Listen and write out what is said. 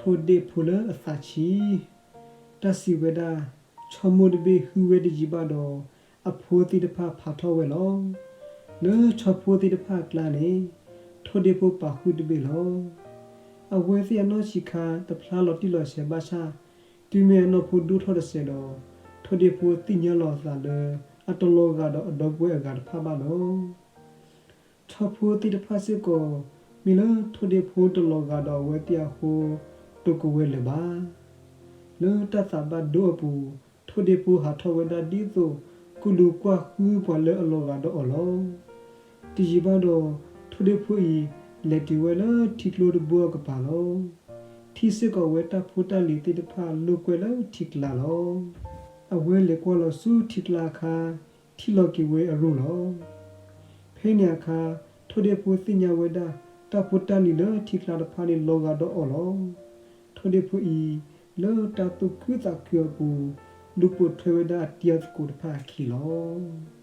ထိၣ်ဒ့ၣ်ဖိလၢအသးဆံး. တၢ်စံးဝဲဒၣ်, ဆီမိၢ်တဘ့ၣ်ဟုဝဲတယံာ်ဘၣ်ဒီး, အဖိသ့ၣ်တဖၣ်ဖးထီၣ်ဝဲလီၤ. လၢဆီဖိသ့ၣ်တဖၣ်အကျါန့ၣ်, ထိၣ်ဒ့ၣ်ဖိပာ်ဃုာ်တဘ့ၣ်လီၤ. အဝဲသ့ၣ်အနီၢ်ဆံးခါ တဖျါလီၤတံၢ်လီၤဆဲးဘၣ်ဆၣ်, တုၤမ့ၢ်အနီၢ်ဖိဒိၣ်ထီၣ်တစဲးဒီး, ထိၣ်ဒ့ၣ်ဖိသ့ၣ်ညါလီၤအသးလၢ အတလီၤဂာ်ဒီးအဒီပုၢ်ဝဲၢ်အဂၤတဖၣ်ဘၣ်လီၤ. ဆီဖိသ့ၣ်တဖၣ်စ့ၢ်ကီး, မ့ၢ်လၢထိၣ်ဒ့ၣ်ဖိတလီၤဂာ်ဒီးအဝဲသ့ၣ်အဃိ, တိာ်ကဝဲၤလၢၤဘၣ်. လၢတၢ်သးဘၣ်ဒိအပူၤ, ထိၣ်ဒ့ၣ်ဖိဟးထီၣ်ဝဲဒၣ်ဒ်သိး ကလူၤကွၢ်ဃုပှၤလၢအလီၤဂာ်ဒီးအီၤလီၤ. တယံာ်ဘၣ်ဒီး, ထိၣ်ဒ့ၣ်ဖိအံၤ လဲၤတုၤဝဲလၢထံကျိတဘိအကပၤလီၤ. ထံၣ်စ့ၢ်ကီးဝဲတၢ်ဖိတၢ်လံၤသ့ၣ်တဖၣ်လိာ်ကွဲလၢထံကျါလီၤ. အဝဲလဲၤကွၢ်လီၤဆူထံကျါအခါ, ထံၣ်လီၤက့ၤဝဲအရူၢ်လီၤ. ဖဲန့ၣ်အခါ, ထိၣ်ဒ့ၣ်ဖိသ့ၣ်ညါဝဲဒၣ် တၢ်ဖိတၢ်လံၤလၢထံကျါတဖၣ်န့ၣ်လီၤဂာ်ဒီးအီၤလီၤ. ထိၣ်ဒ့ၣ်ဖိအံၤ, လၢတၢ်သူၣ်ခုသးခုအပူၤ, လူၤပိာ်ထွဲဝဲဒၣ်အတံၤအသကိးတဖၣ်အခံလီၤ.